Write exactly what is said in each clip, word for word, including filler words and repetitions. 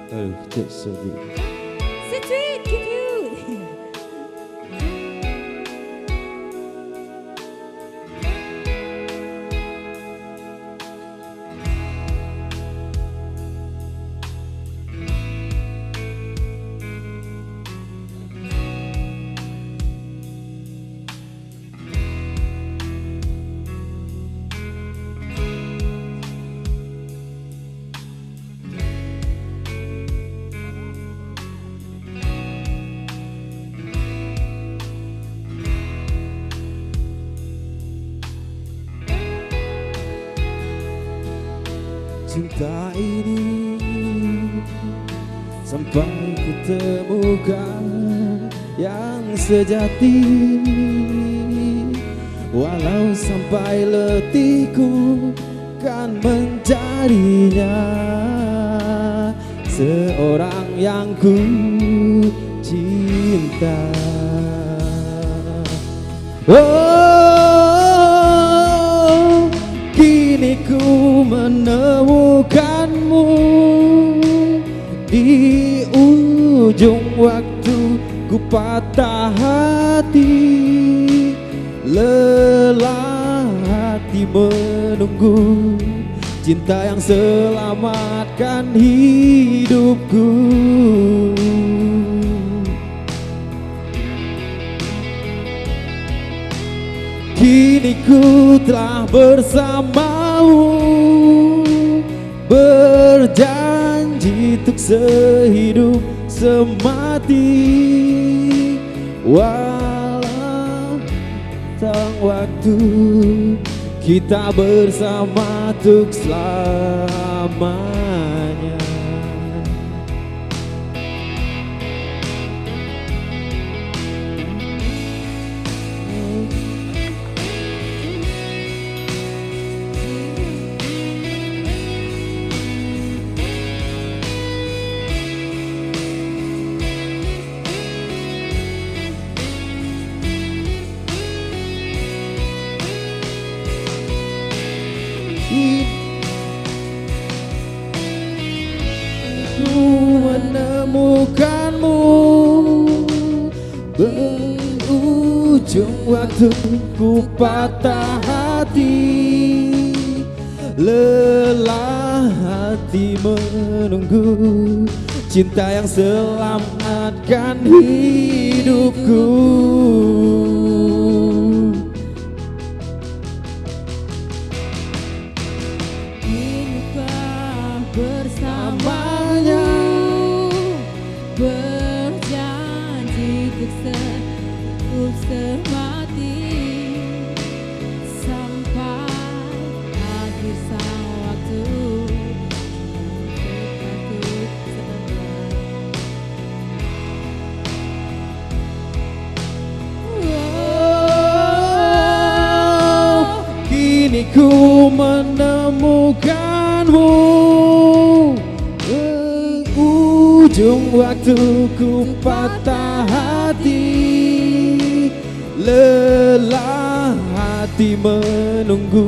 Aduh, cek sedih. Sweet, cute. Cinta ini sampai kutemukan yang sejati. Walau sampai letihku kan mencarinya, seorang yang ku cinta. Oh, kini ku menemukanmu di ujung waktu ku patah hati. Lelah hati menunggu cinta yang selamatkan hidupku. Kini ku telah bersamamu, berjanji untuk sehidup semati. Walau datang waktu, kita bersama untuk selamanya. Ku menemukanmu, berujung waktu ku patah hati. Lelah hati menunggu cinta yang selamatkan hidupku. Kini telah bersamanya, berjanji untuk se-, untuk semati, sampai akhir sang waktu, kita untuk selamanya. Oh, kini ku menemukanmu. Eh, ujung waktu ku patah hati. Lelah hati menunggu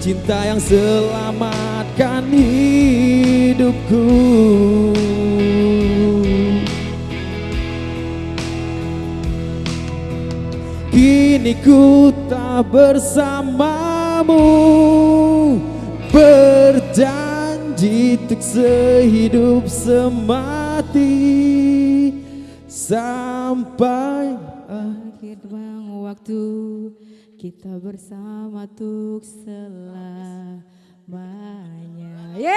cinta yang selamatkan hidupku. Kini ku tak bersamamu, berjanji untuk sehidup semati, sampai akhir bang waktu, kita bersama untuk selamanya. Yeay!